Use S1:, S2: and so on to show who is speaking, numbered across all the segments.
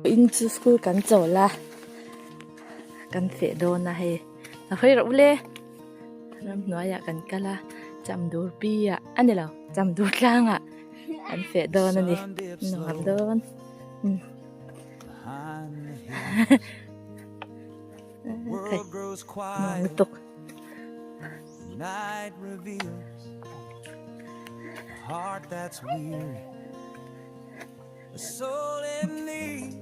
S1: In chu school kan chawl a, kan feh dawn a hei. A hawi reuh le, ramhnuaiah kan kal a, chamdur pi ah a ni lo, chamdur tlangah kan feh dawn a ni, nuam dawn. Khai, nuam lutuk.
S2: A soul in need,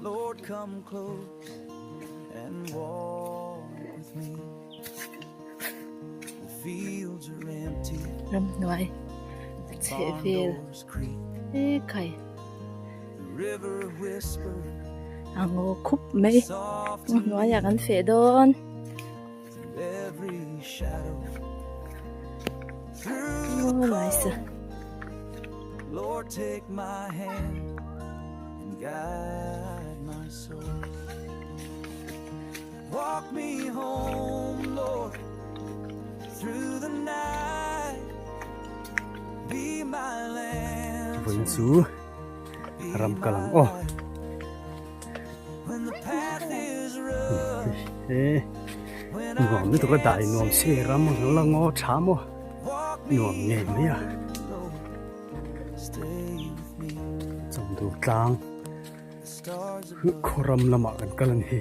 S2: Lord, come close and walk with me. The fields are empty.
S1: Ramhnuai a chheh vel e khai a ngaw khup mai ramhnuaiah kan feh dawn. Aw laisa.
S2: Lord, take my hand and guide my soul. Walk me home, Lord, through the night. Be my lantern.
S3: Vawiin chu ram kal ang aw. Nuam lutuk a dai nuam si ram ang la ngaw tha maw nuam ngei mai a chawmdur tlang khaw ram lamah kan kal a ni hi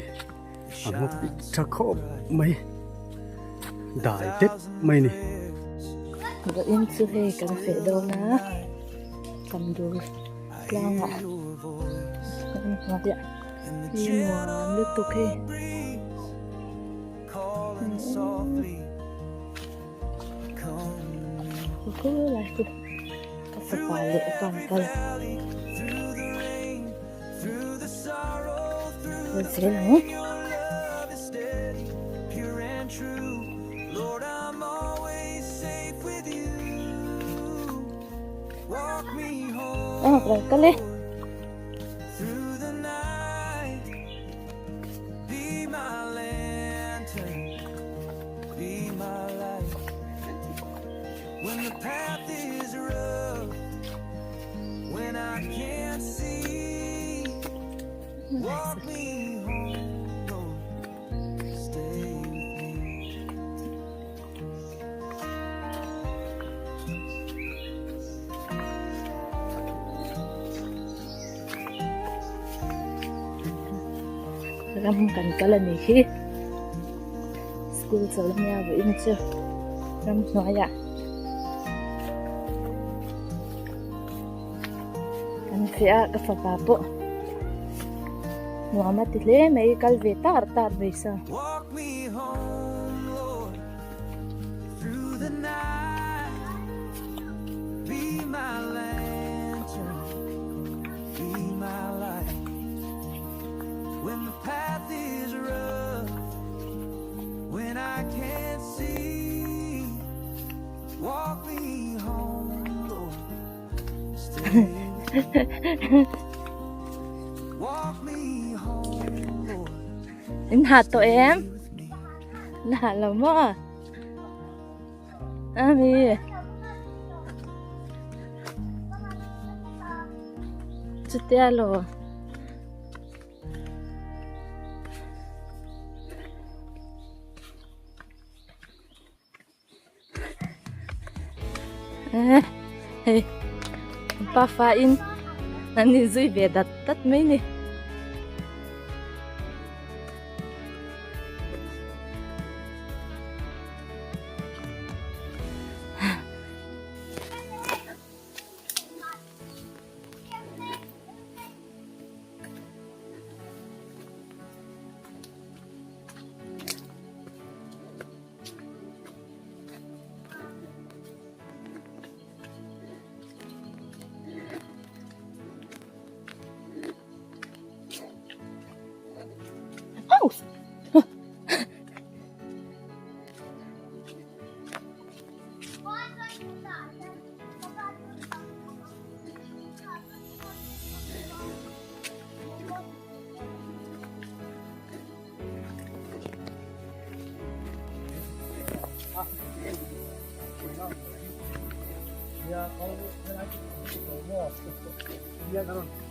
S3: a ngaw pik tha khawp mai dai dep mai a ni.
S1: Vawiin chu hei kan feh dawn a chawmdur tlangah. Hi nuam lutuk hei. Khulai chu ka fapa leh ka uncle kal zel ang. Aw ka kal e. Ram kan kal a nih hi school chawlh ania vawiin chu ramhnuaiah kan feh a ka fapa pawh nuam a ti hle mai kal ve tar tar mai sa.
S2: Through the night, be my lantern, be my light. When the path is rough, when I can't see, walk me home, Lord. Stay with me. Walk me home, Lord.
S1: In ha tawh em? La lo maw? Ami. Chutia lo. Eh, hei. Pa fa in an in zui ve dat dat mai ni.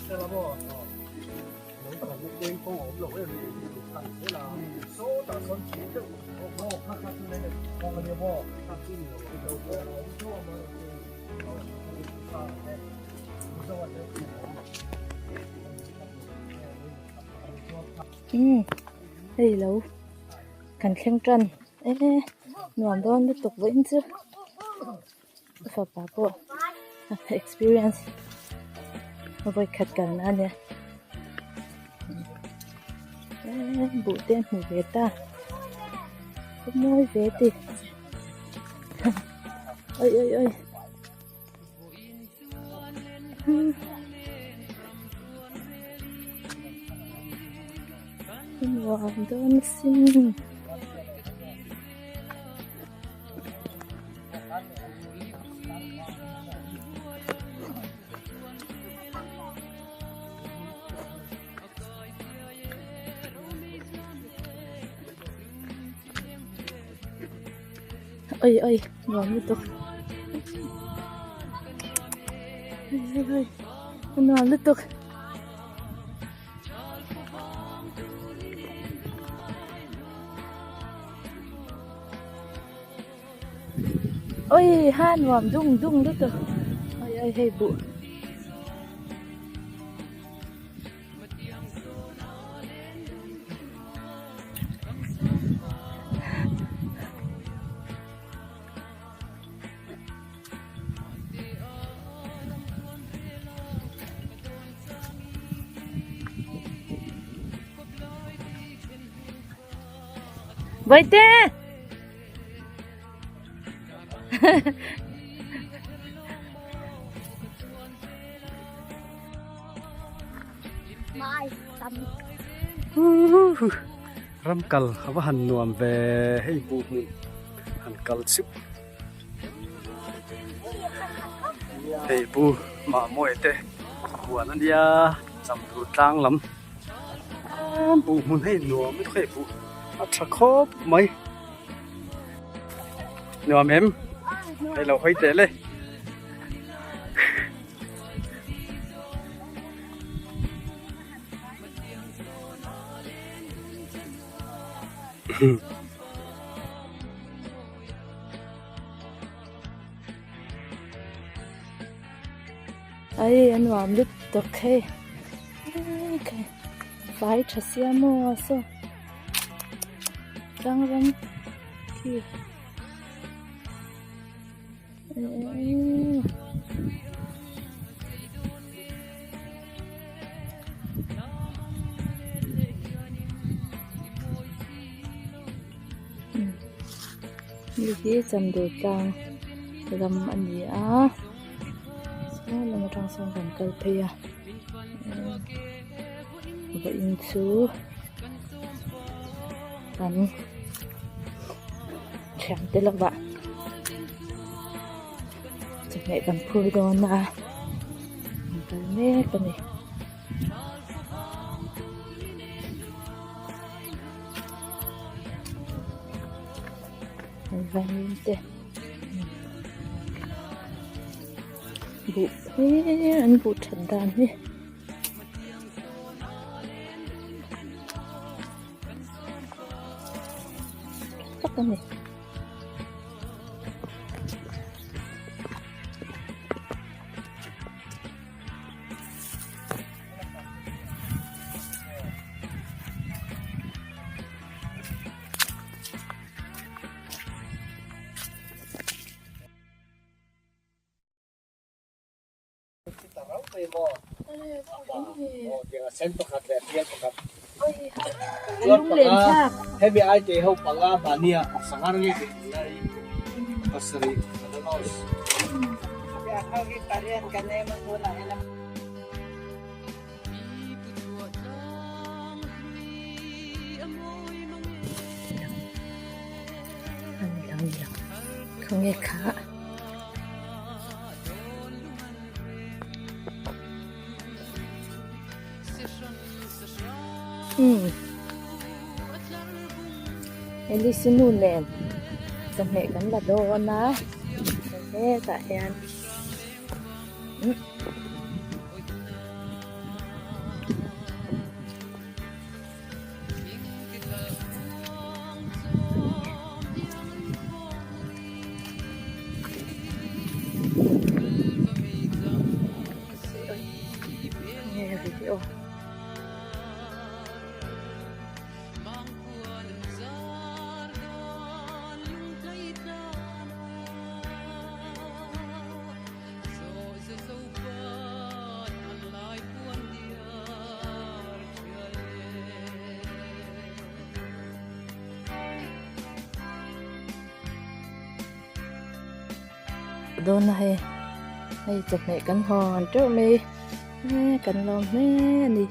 S1: Umm hei lo kan thleng tan e nuam dawn lutuk vawiin chu ka fapa pawh experience vawikhat kalna a nia buh te a hmu ve ta a mawi ve ti oi oi oi. Nuam dawn asin. Oi oi nuam lutuk oi oi oi nuam lutuk oi ha nuam dung dung lutuk oi oi hei buh. Bawihte!
S3: Ram kal a va han nuam ve hei buh hmun han kal chip hei bu mahmawi te huan a nia cham tur tlang lam buh hmun hei nuam lutuk hei buh a tha khawp mai nuam em hei lo hawi teh le.
S1: Ai a nuam lutuk hei vai tha sia maw saw tlang ram khi. Hei hi chandur tlang ram a ni a saw lam atang sawn kan kal phei a vawiin chu kan thiam te lovah chawhmeh kan phur dawn a an kal mek a ni. Vaimim te buh hi an buh that dan hi. Tak a ni. Khawnge kha. Umm Alice nu nen chawhmeh kan la dawn a hetah hian umm. hei hi aw. Dawn a hei hei chawhmeh kan hawn teuh mai e kan lawm hle a ni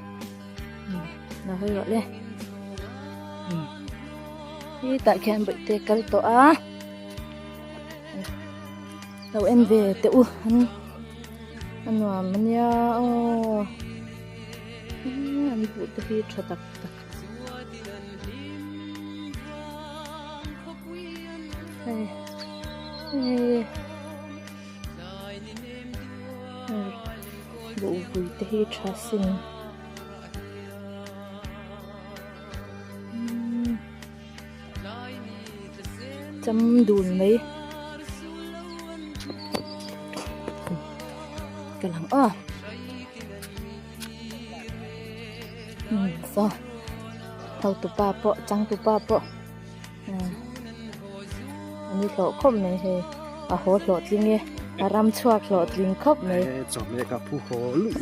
S1: lo hawi rawh le hetah khian bawihte kal tawh a lo en ve teh u an a nuam a nia aw an buh te hi tha tak tak. Hei hei buhpui te hi tha sin cham dun mai ka lang a saw hotupa pawh changtupa pawh. A ni hlawh khawp mai hei a haw hlawh tling e a ram chhuak hlawh tling khawp mai
S3: e chawhmeh ka phu haw luih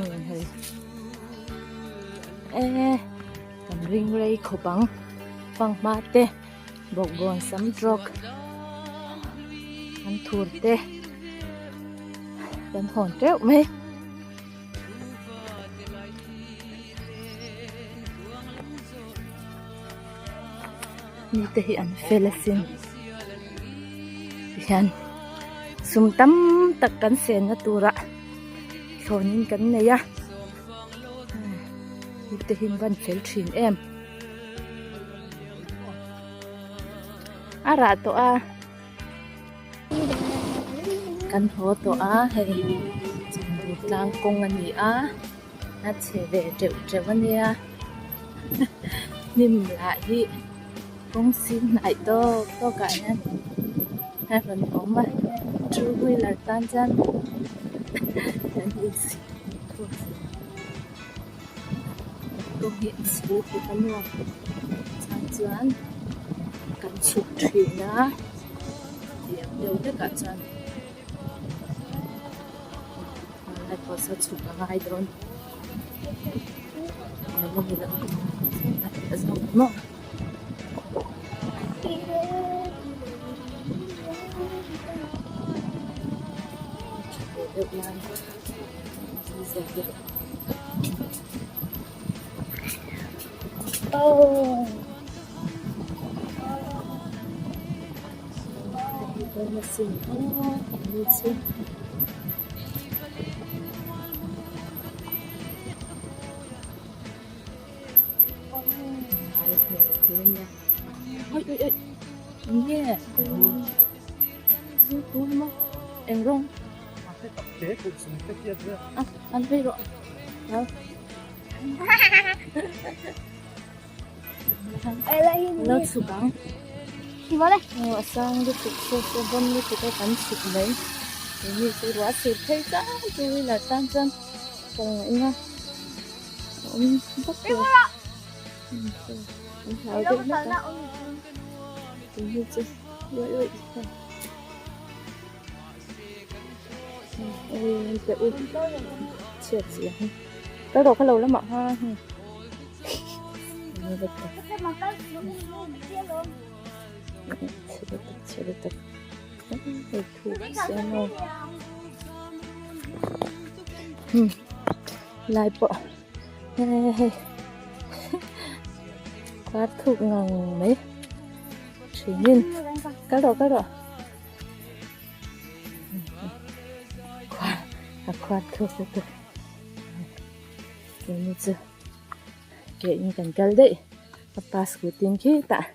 S3: mai
S1: hei e kan ring rei khawp ang fanghma te bawkbawn sam trawk an thur te kan hawn teuh mai. Mite hi an fel asin tihian sum tam tak kan senna turah thlawnin kan nei a mite hi an van fel thin em a rah tawh a. Kan haw tawh a hei chawhnu tlang kawng a ni a a chhe ve teuh teuh a nia hnim lah hi kawng sin hnaih tawk tawk ah hian a rawn awm a two wheeler tan chuan an insi kawng hi a chhuk bawk a nuam chang chuan kan chhuk thin a tiang deuh hlekah chuan lai pawh saw chhuk a ngai dawn a zawk maw. Eng rawng an vei rawh lo chhuk ang aw a sang lutuk saw saw bawn lutuk a kan chhuk mai keini chu ruah a sur phei tan two wheeler tan chuan kal ngaihna a awm vak lo an hlau deuh hlek a keini chu uaih uaih chhiat chi ang kal rawh kha lo lamah khan hei lai pawh hei kar thuk ngang mai thinin kal rawh kal rawh. A khuar thuk lutuk keini chu ke in kan kal daih a pa scooty in khitah.